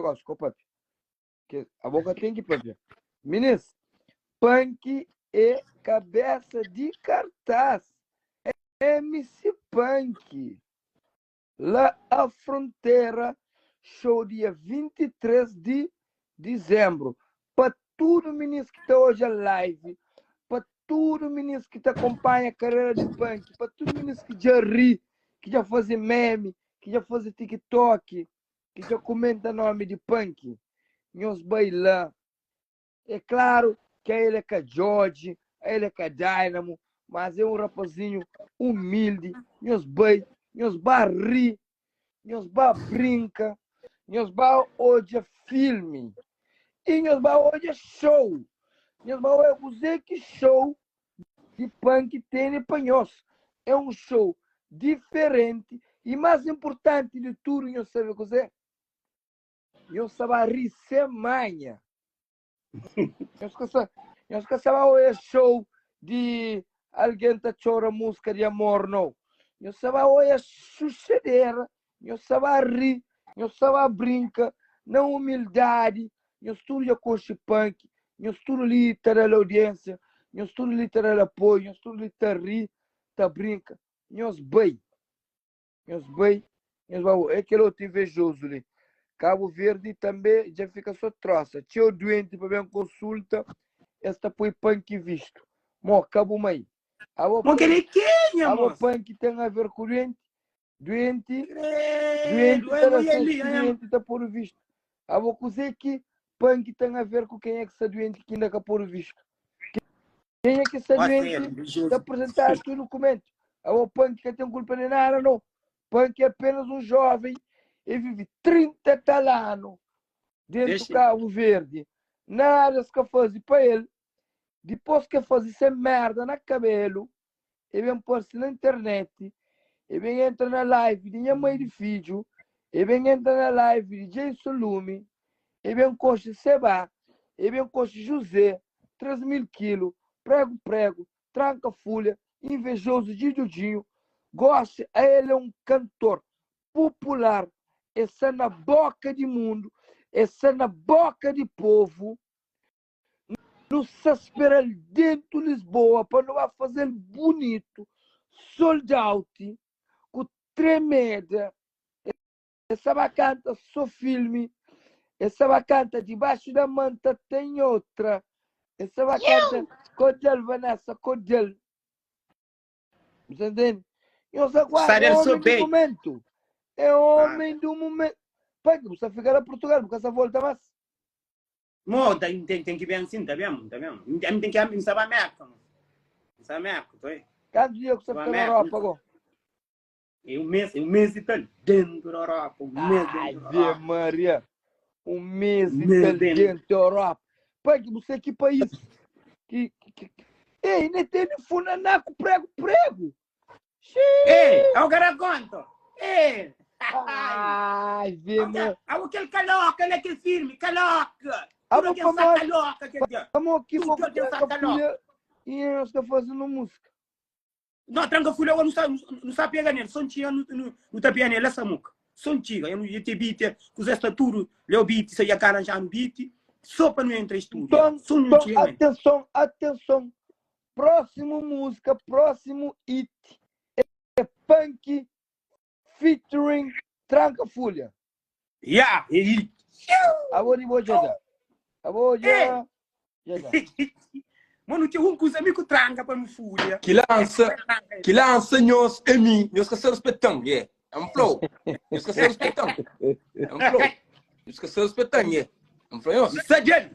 gosi, ko papia. Ke abo ka ten ki papia. Minis, Panki é kabesa di kartaz. MC Panki. La a frontera show dia 23 di dizembru. Pa tudu minis ki ta odja live, pa tudu minis ki ta konpanha karera di Panki, pa tudu minis ki dja ri, ki dja faze meme, ki dja faze tiktok, ki dja kumenta nomi di Panki, nhos bai la. É klaru ki el é ka Djodje, el é ka Dynamo, mas é un rapazinhu umildi. Nhos bai, nhos ba ri, nhos ba brinka, nhos ba odja filmi i nhos ba odja show. Nhos ba odja kuzê ki show di Panki tene pa nhos. É un show diferenti i más inpurtanti di tudu, nhos sabe kuzê? Nhos ta ba ri sem manha. Nhos ka sa, nhos ka sa ba oia show di alguém ta txora música di amor, não. Nhos sa ba oia xuxadera, nhos sa ba ri, nhos sa ba brinca na humildade, nhos tudo dja conxe punk, nhos tudo li ta da-l audiência, nhos tudo li ta da-l apoio, nhos tudo li ta ri, ta brinca. Nhos bai. Nhos bai, nhos bai. É kel otu invejozu li. Cabo Verde tanbe dja fika so trosa. Txeu duenti pa ben konsulta, es ta poi panki vistu. Mo, ka bu mai. Abo Mo kel é kenha, abo mos? panki ten a ver ku duenti? Duenti, Credo, duenti é ta da mulher sexu, li, é. duenti ta podu vistu. Abo kuzê ki panki ten a ver ku kenha ki sta duenti ki inda ka podu vistu? Kenha ki sta Ó, duenti sério, ta invejoso. apresentadu tudu dukumentu. Abo panki ka ten kulpa di nada no. Panki é apenas un jovem e vive 30 tal anu dentu Deixa. Cabo Verde. Nada es ka faze pa el. Dipôs ke faze se merda na kabelu, e ben parse na internet, e ben entra na live di nha mãe di fidju, e ben entra na live di Jason Lume, e ben konxe Seba, e ben konxe José, 3 mil kilu, prego prego, tranca fulha, invejoso de Dudinho. Goste, a ele é um cantor popular, está na boca de mundo, está na boca de povo. Nu sta spera-l dentu Lisboa pa nu ba faze-l bunitu, sold out, ku tremeda. El sta ba kanta so filmi, el sta ba kanta Dibaxu da Manta Ten Otra, el sta ba kanta Kodel Vanessa Kodel. Bu ta ntende? Nhos aguarda, Sta é del so homem do bem. momento. É homem do momento. Pai, bu sta fika na Portugal, bu ka sta volta mas. Mo, tem, tem, tem que bem assim, tá bem, tá bem. N tem que n sabe América, mo. N sabe América, tô aí. Kantu dia ku sta Sabe fika na América. Europa go? É um mês e tal dentro da Europa, um mês dentro da Ave Europa. Maria, um mês Um e mês tal dentro. dentro da Europa. Pai, que você que país? Que, que, que... Ei, nem tem funaná com prego, prego. Xiii. Ei, é o cara conta. Ei. Ai, vê, mano. Aquele caloca naquele filme, caloca. Ah, Tudo vou aquele falar- caloca, aquele dia. Vamos aqui, Tudo vou aquele tranca caloca. folha e nós está fazendo música. Não, tranca folha, não sabe, não sabe pegar nele, só tinha no no no tá pegando nele essa muca. Só tinha, eu não ia ter beat, com esta tudo, leu beat, saía cara já no beat, só para não entrar em estúdio. Então, Só não então tinha, mano. atenção, atenção. Próximo música, próximo hit é Punk featuring Tranca Folha. Yeah, e Abo di bo já. Abo já. Já já. Mano, tinha um coisa amigo tranca para no folha. Ki lansa, ki lansa nhos é mi, nhos ka sa respetan, yeah. É um flow. Nhos ka sa respetan. É um flow. Nhos ka sa respetan, yeah. É um flow nhos. Sadel.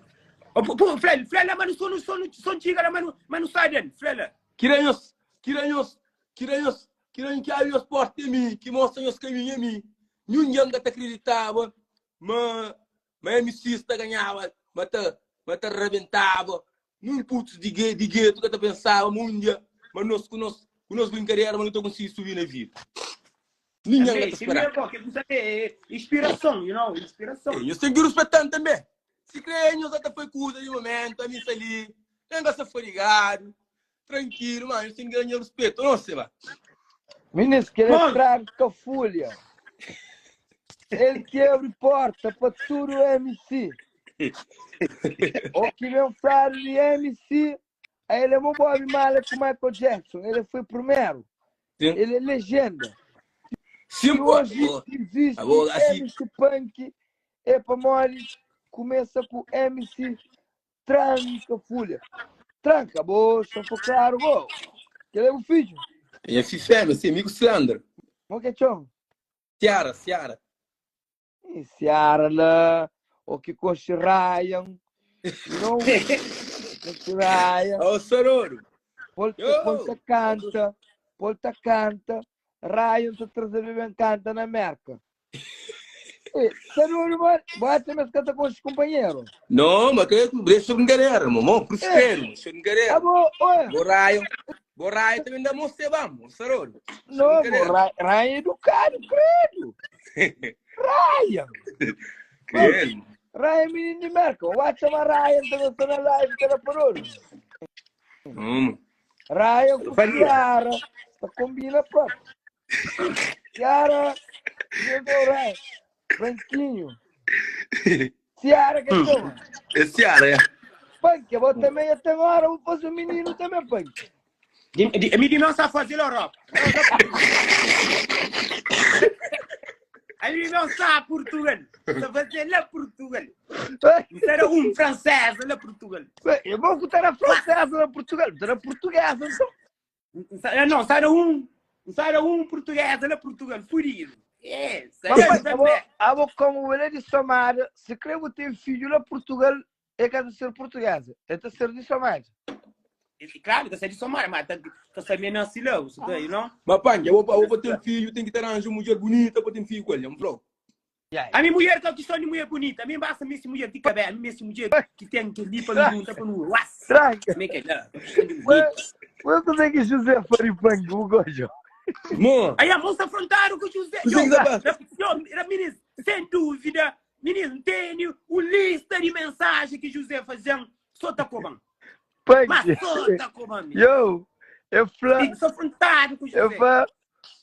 Pô, Flel, Flel, mano, só no só no só chega lá, mano, mano, Sadel, Flel. Kira nhos, kira nhos, kira nhos, kira nhos ki abre nhos porta é mi, ki mostra nhos kaminhu é mi. Ninguém ka ta akreditaba ma ma MCs ta ganhaba, ma ta ma ta rabentaba. Nun putus di ge di getu ka ta pensaba ma un dia ma nos ku nos ku nos brinkadera ma nu ta konsigi subi na vida. Ninguém ka ta Primeiro, speraba. pô, que você é inspiração, you know, inspiração. Ei, nhos ten ki ruspetan tanbe. Si kre nhos ta fai kuza di momentu, ami sta li, N ka sta fadigadu, trankilu, ma nhos ten ki ganha ruspetu, no seba. Minis, kel Bom. é tranca folha. El ki abri porta pa tudu MC. O ki ben fladu di MC, a el é mo Bob Marley ku Michael Jackson, el foi primeru. Sim. El é legenda. Sim, E pô. hoje Pô. existe Agora, assim- MC Punk, é pamodi começa com MC Tranka Fulha. Tranka, bo, só for claro, bo. Kel é bu fidju? É fi fêmea, sim, amigo Sandro. Mo ke txoma? Ciara, Ciara. E Ciara lá, o que conche Ryan. Não, conche Ryan. Ó, Sororo. Polta, Yo! polta canta, polta canta. Ryan ta trazer bebê canta na América. E, Sororo, mano, bota mas canta com os companheiros. Não, mas que deixa brincadeira, mamão. Por isso quero, deixa brincadeira. Tá bom, olha. Bo Ryan, bo Ryan também dá moça, vamos, Sororo. Não, bo, Ryan é educado, credo. Ryan. Credo. Ryan é menino de Merkel. Vai chamar Ryan, tá gostando da live, tá na parou. Ryan com Faria. Ciara, tá combina próprio. Ciara, meu Deus, Ryan. Branquinho. Ciara que chama. É Ciara, é. Punk, eu vou também até agora, vou fazer um menino também, Punk. Mi di não sabe fazer Europa. A mim não sabe Portugal. Só fazer lá Portugal. Era um francês lá Portugal. Eu vou botar a francesa na Portugal, botar a portuguesa, então. Não, era um. Era um português lá Portugal, furido. É, Papai, eu vou, eu vou como ele é de Somália, se creio que tem filho lá Portugal, é que é de ser portuguesa, é de ser de Somália. Claro, tá de Somália, mas tá tá sabendo assim lá, isso daí, não? Mas, pá, eu vou, eu vou ter filho, tem que ter arranjo uma mulher bonita para ter filho com ele, é um flow. A minha mulher que eu questão de mulher bonita, a mim basta me mulher de cabelo, me mulher que tem que ali para me juntar para no. Uas! Tranca. Como é que é? Não, questão de bonita. Ué, como é que José Faripang, o gojo? Mano, Aí a moça afrontaram com o José. José Yo, Zabá. yo, era menino, sem dúvida, menino, tenho o lista de mensagem que José fazia, só tá coban. Mas Punk. só tá coban. menino. Yo, eu falo, Fico só afrontado com o eu José. falo,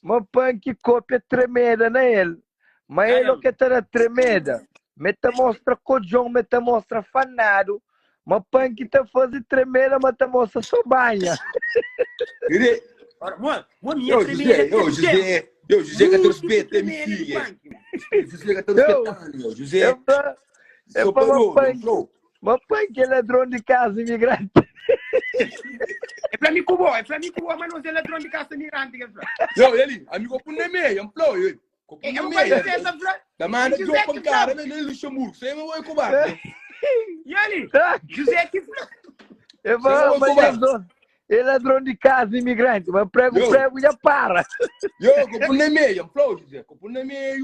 uma punk cópia tremenda na ele. Mas ele Caramba. que tá na tremenda. Me te mostra cojão, me te mostra fanado. Mas punk tá fazendo tremenda, mas te mostra só banha. ele... Ora, mo, mo minha Eu, tremenda. José, eu, José, eu, José, que te Muito respeito, tremenda de MC. punk. José, que te respeitando, eu, José. Eu falo, eu Sou falo, parou, punk. um flow. Mas punk é ladrão de casa, imigrante. É pra mim cubo, é pra mim cubo, mas não é ladrão de casa migrante. Que é pra. Yo, ele, amigo, põe na meia, um flow, eu. É, Põe eu na vou meia. fazer essa frase. Da manda José jogo que com cara, né, no Luxemburgo. Você não vai cobrar. E ali, Tá? José que Eu falo, Você mas vai é ladrão- é ladrão de casa, imigrante. Mas prego, Yo. prego já para. Yo, põe na meia, um flow, José. Põe na meia.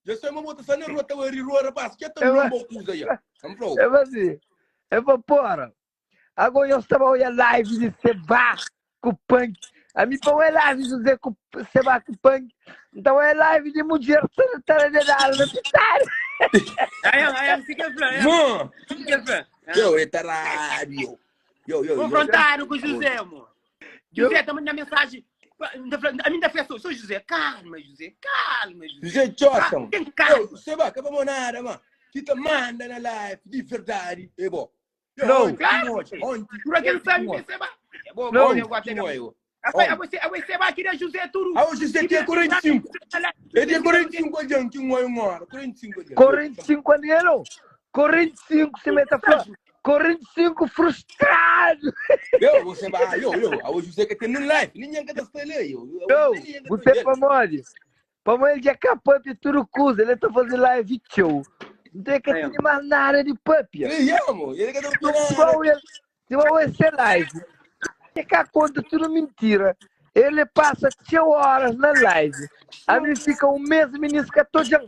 Já sei uma bota só na rua, tá aí, rua, rapaz. Que é tão Eu- bom coisa aí. Um flow. É assim, eu vou pôr. Agora eu estava olhando live de Seba com punk. A mim põe é live de José com Seba com punk. Então é live de mulher taradadada na pitada. Aí, aí, fica pra. Mano, Fica pra. yo, é tarado. Yo, yo, yo. Confrontaram com o José, amor. José tá mandando mensagem. A mim da festa, sou José, calma, José, calma, José. José Johnson. Tem calma. Yo, você vai, acaba nada, mano. Que te manda na live, de verdade. É bom. Yo, Não. ontem, Claro. ontem, ontem. Por aquele sabe que você vai. É bom, Não. bom, eu gosto de- Ontem, Rapaz, você, você vai querer José Turu. Ah, o José tinha 45. Ele tinha 45 anos, tinha uma hora. 45 anos. 45 anos, não. 45 se mete a falar. 45 frustrado. Eu, você vai, eu, eu. Ah, o José que tem no live. Ninguém quer testar ele. Eu, Eu, você pra mole. Pra mole de acapamp e turucuza. Ele tá fazendo live show. Não tem que ter mais nada de pump. Ele ama, ele quer Se vai se vai ser live, fica conta tudo mentira. Ele passa 8 horas na live. Aí fica um mês, menino, fica todo dia.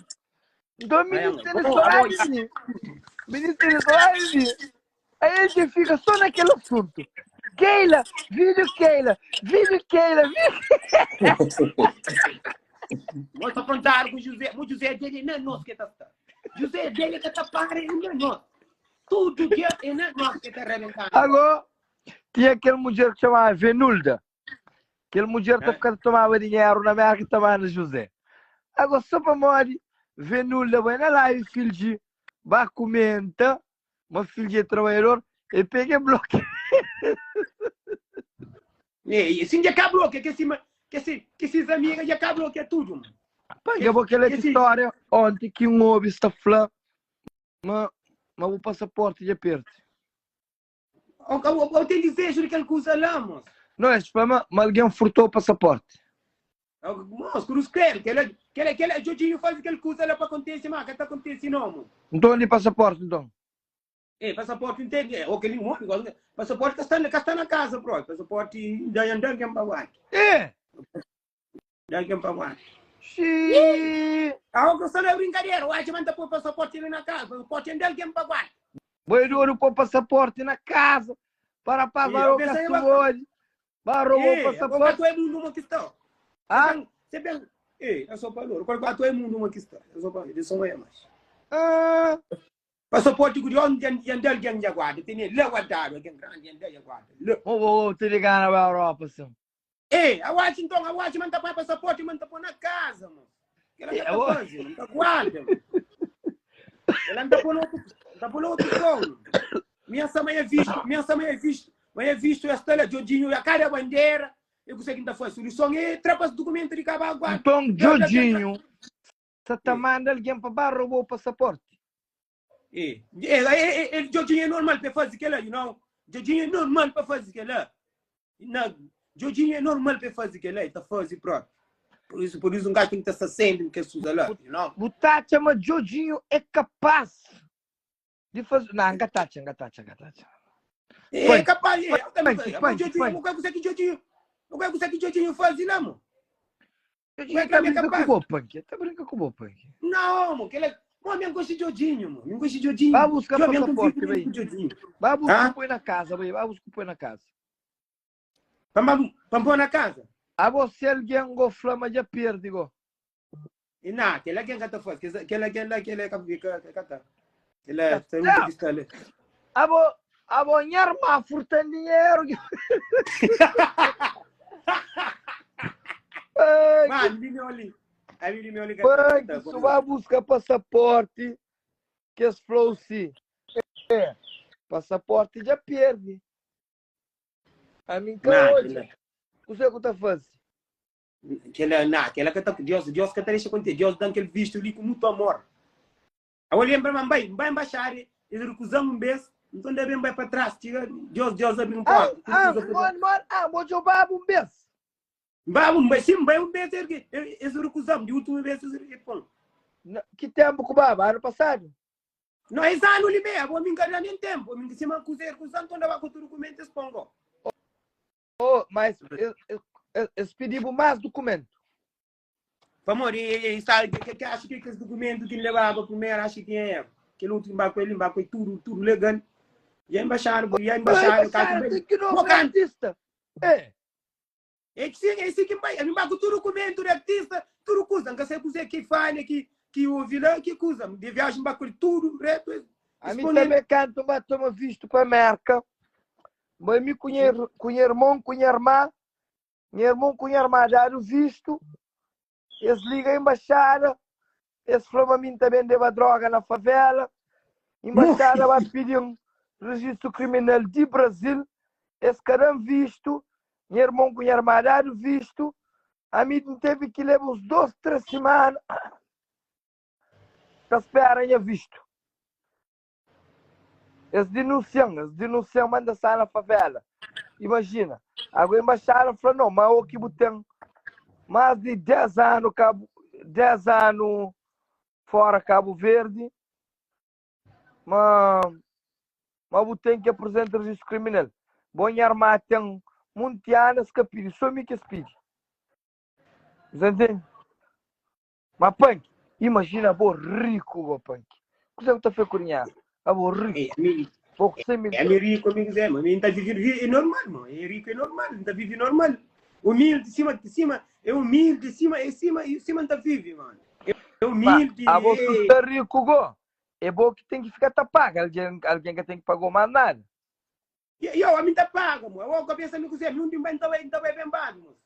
Então, menino, ele só live. Menino, ele só live. Aí ele fica só naquele assunto. Keila, vídeo Keila, vídeo Keila, vídeo. Nós afrontaram com o José. O José dele não é nosso que tá. José dele que tá para, não é nosso. Tudo que é não é nosso que tá arrebentando. Agora, tinha aquele mulher que chamava Venulda. Aquele mulher que ficava tomava dinheiro na América e tomava no José. Agora, só para morrer, Venulda bai na live Fildji ba kumenta ma Fildji é trabalhador e pega e blokia. E, sim, já cá bloqueia, que esse, que esse, que esses amigas já cá bloqueia tudo, mano. Pá, que vou aquela Que esse- história ontem que um homem está fla, ma, ma o passaporte já perde. Eu, eu, eu tenho desejo de que ele usa lá, moço. Não, é fla, ma, ma alguém furtou o passaporte. Moço, cruz credo, que ele, que ele, que ele, Jorginho faz aquele coisa lá para acontecer, mas que tá acontecendo não, moço. Então, onde passaporte, então? É, passaporte entende, é, aquele homem, passaporte que está, que está na casa, bro. Passaporte da andar que é para É! Da que é para Xiii! Ah, o que é brincadeira, o Acho manda pôr passaporte ali na casa, passaporte é dele que é para Boi duro pôr passaporte na casa para passar eu o pensei, caçoolho. Ba roubou o É, passaporte. agora é mundo uma questão. Ah? Você bem, é, é só para ouro. Qual é mundo uma questão? É só para, é só é mais. Ah, Passaporte de onde andar alguém já guarda, tem lá guardado, alguém grande andar já guarda. Lá. vou, vou te ligar na Europa, assim. Ei, a Watch então, a Watch manda para passaporte, manda pôr na casa, mano. Que ela É, tá ô. fazendo, tá guarda. mano. Ela não tá por outro, tá por outro colo. Minha mãe é visto, minha mãe é visto, mãe é visto esta lá, Jorginho, a cara bandeira. Eu sei que ainda foi a solução é trapas documento de acabar guarda. Então, Jorginho, você tá mandando alguém para bar roubou o passaporte. É, é, é, é, Jorginho é normal para fazer aquilo, you know? Jorginho é normal para fazer aquilo. Não, Jorginho é normal para fazer aquilo, ele tá fazendo próprio. Por isso, por isso um gajo tem que estar sempre que se usa lá, you know? Butacha, mas Jorginho é capaz de fazer. Não, engatacha, engatacha, engatacha. É Põe. capaz, é. Eu também Põe, faço. põe, Mas Jorginho, põe. o que é que Jorginho, o que é que Jorginho faz lá, mano? Jorginho Ué, tá é brincando com capaz. o Punk. Tá brincando com o Punk. Não, mano, que ele é... Mano, eu gosto de Jorginho, mano. Eu gosto de Jorginho. Vai buscar Eu mesmo passaporte, confio vem. com Jorginho. Vai buscar Ah? põe na casa, vai. Vai buscar põe na casa. Vamos, vamos pôr na casa. A você alguém go flama já perde, go. E não, aquele é quem canta faz. Aquele, aquele, aquele, aquele, que canta. Ele é, tem um Não. que está ali. A bo, a bo minha irmã furtando dinheiro. Ai, Mano, me olha. Aí me olha. Punk, isso vai buscar passaporte que es flow se. É, passaporte já perde. A mim que hoje, o que tá fazendo? Aquela, não, aquela que tá, Deus, Deus que tá deixa acontecer. Deus dá aquele visto ali com muito amor. Eu lembro, mas vai, vai embaixar, eles recusam um beijo, então devem vai para trás, tira, Deus, Deus abre um Ah, porta. ah, mano, mano, ah, vou jogar um beijo. Vai, um beijo, sim, vai um beijo, eles recusam, de último beijo, eles recusam. Que tempo que baba? Ano passado? Não, esse ano ali mesmo, vou me enganar nem tempo, me disse, mas recusam, então dava com o documento, eles pongo. Oh, mas eles pediram mais documento. Vamos, e, e, sabe, que, que, acho que aqueles documentos que ele levava primeiro, acho que tinha erro. Aquele outro embarcou, ele embarcou tudo, tudo legal. E embaixaram, e embaixaram, Embaixaram, tem que não Bocante. artista. É. É que sim, é esse que vai, embarcou tudo documento de artista, tudo coisa, não sei o que faz, que que ouvi lá, que coisa. De viagem embarcou tudo, reto. A mim também canto, mas toma visto para a América. Mas me conhe, com irmão, com irmã, meu irmão com irmã já o visto. Eles ligam a embaixada, eles falam a mim também deva droga na favela. Embaixada vai pedir um registro criminal de Brasil. Esse cara visto, meu irmão com irmã já visto. A mim teve que levar uns dois, três semanas para esperar minha visto. Eles denunciam, eles denunciam, manda sair na favela. Imagina, agora a embaixada falou, não, mas o que tem mais de 10 anos, Cabo, 10 anos fora Cabo Verde, mas, mas tem que apresentar registro criminal. Bom, minha irmã tem muitos anos que pede, só me que se pede. Você entende? Mas, Punk, imagina, bo rico, bo, Punk. O que você está fazendo? Ah, bo rico. É, mi- Pouco 100 mil. é rico, amigo Zé, mas tá vivendo é normal, mano. É rico, é normal, tá vivendo normal. Humilde, cima, de cima, é humilde, cima, é cima, e cima tá vive, mano. É humilde. A você é... tá rico, go. É bom que tem que ficar tá paga. Alguém, alguém que tem que pagar mais nada. E eu, a mim tá paga, mano. Eu cabeça me cozer, não tem bem, tá bem, tá bem, bem, mano.